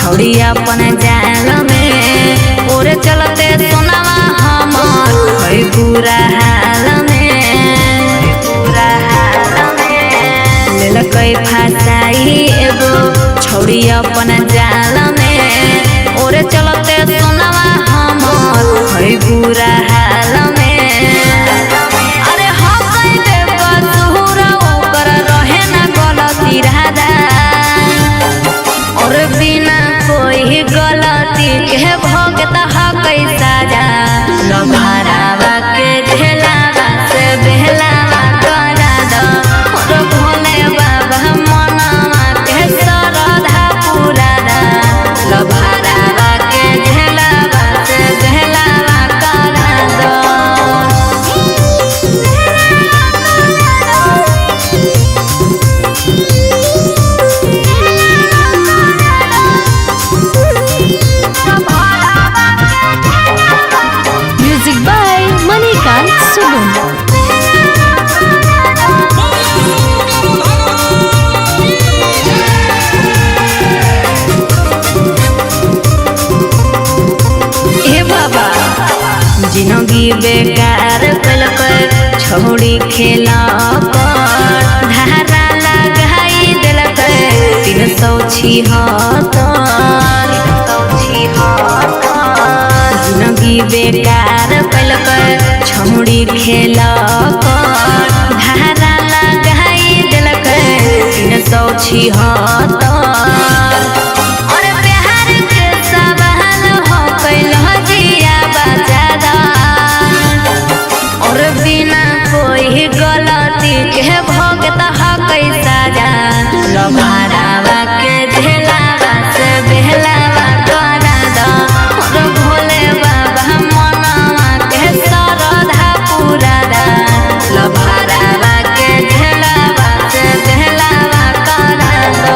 छौड़ी अपन जाल में। ओरे चलते सोनावा हमर है बुरा हाल में, बुरा हाल में। लेलकै फसाई एगो छौड़ी अपन जाल में। ओरे चलते सोनावा हमर है बुरा हाल में। अरे हकै बेकसूर ओकर रहे ना गलती राधा, और बिना कोई गलती के भोगत हकै साजा। लभरावा के झेलावा से बेहलावा करा द, और भोले बाबा मनवा के श्रद्धा पूरा द। लभरावा के झेलावा से बेहलावा करा द। Music by Manikant Subun. हे बाबा जिनगी बेकार कलक छोड़ी खेला पर धारा लगाई दिलक 376। जिनगी बेकार कलक छोड़ी खेला पर धारा लगाई दिलक 376। और प्यार के सवाल हो कैल जिया बचा दा, और बिना कोई गलती के भोगत हकै साजा। लभरावा के झेलावा से बेहलावा करा द, और भोले बाबा मनवा के श्रद्धा पूरा द। लभरावा के झेलावा से बेहलावा करा द।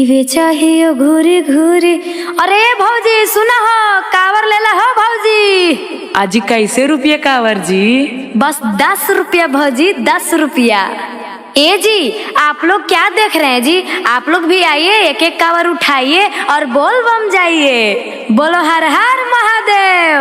बेचाहियो घूरी घूरी। अरे भौजी सुना हो, कावर लेला हो भौजी। आजी कैसे रुपये कावर जी? बस 10 रुपया भौजी, 10 रुपया। ए जी आप लोग क्या देख रहे हैं जी? आप लोग भी आइए, एक एक कावर उठाइए और बोल बम जाइए। बोलो हर हर महादेव।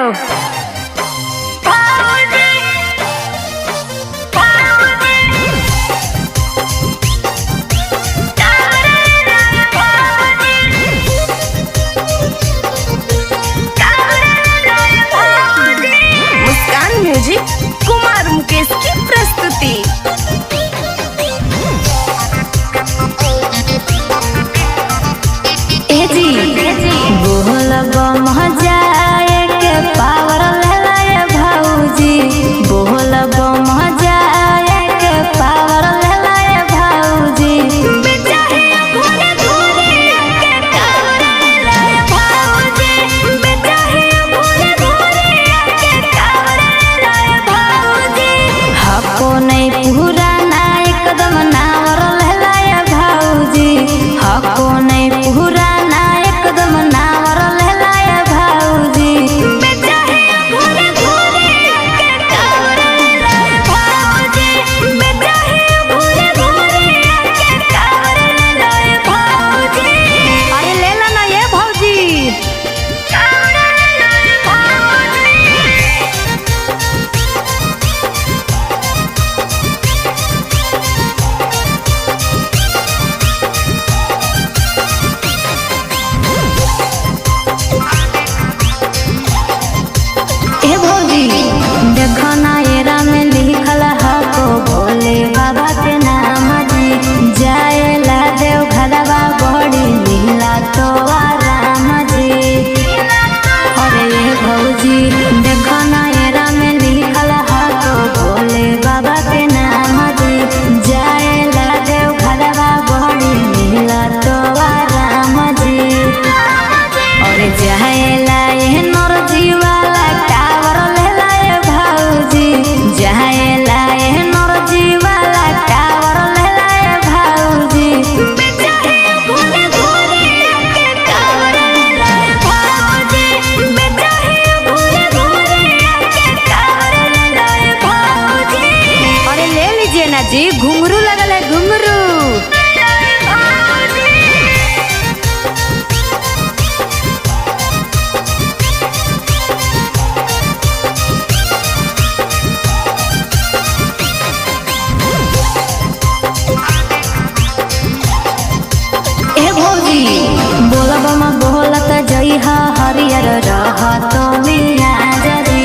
मुस्कान म्यूजिक कुमार मुकेश की प्रस्तुति। ए जी बोल बम जाए के पावर लेलाए भौजी। बोल बम जाए के पावर लेलाए भौजी। हको नहीं पुराना एकदम नावर लेलाए भौजी। हको नहीं पुराना एकदम नावर लेलाए भौजी। अरे लेला ना ये भौजी। ए भौजी देखो ना एरा में लिखल हको भोले बाबा के नाम जी। जाएला देव घरवा बड़ी नीला तो राम जी। अरे ए भौजी देखो ना एरा में लिखल हको भोले बाबा के नाम जी। जाएला देव घरवा बड़ी नीला तो राम जी। अरे जाएला ए नर जीवाला टावर लेला ए भौजी। जाएला ए नर जीवाला टावर लेला ए भौजी। अरे ले लीजिए ना जी, घुंघरू लगल है घुंघरू। ए भौजी बोलबम बोलत जइहा हरियर रहत मिया जरी।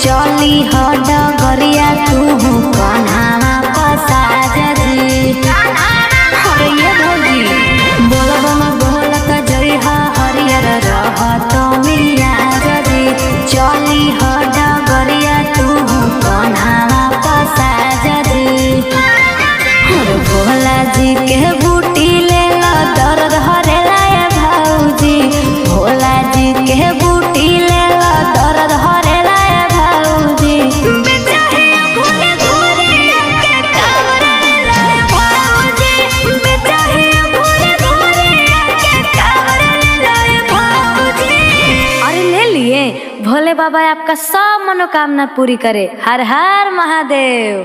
चली ह डगरिया तू कन्हावा पसा जरी। अरे ये भौजी बोलबम बोलत जइहा हरियर रहत मिया जरी। चली ह डगरिया तू कन्हावा पसा जरी। और भोला जी के बूटी ले लो दर्द हरेला ए भौजी। भोला जी के बूटी ले लो दर्द हरेला ए भौजी। अरे ले लिए, भोले बाबा आपका सब मनोकामना पूरी करे। हर हर महादेव।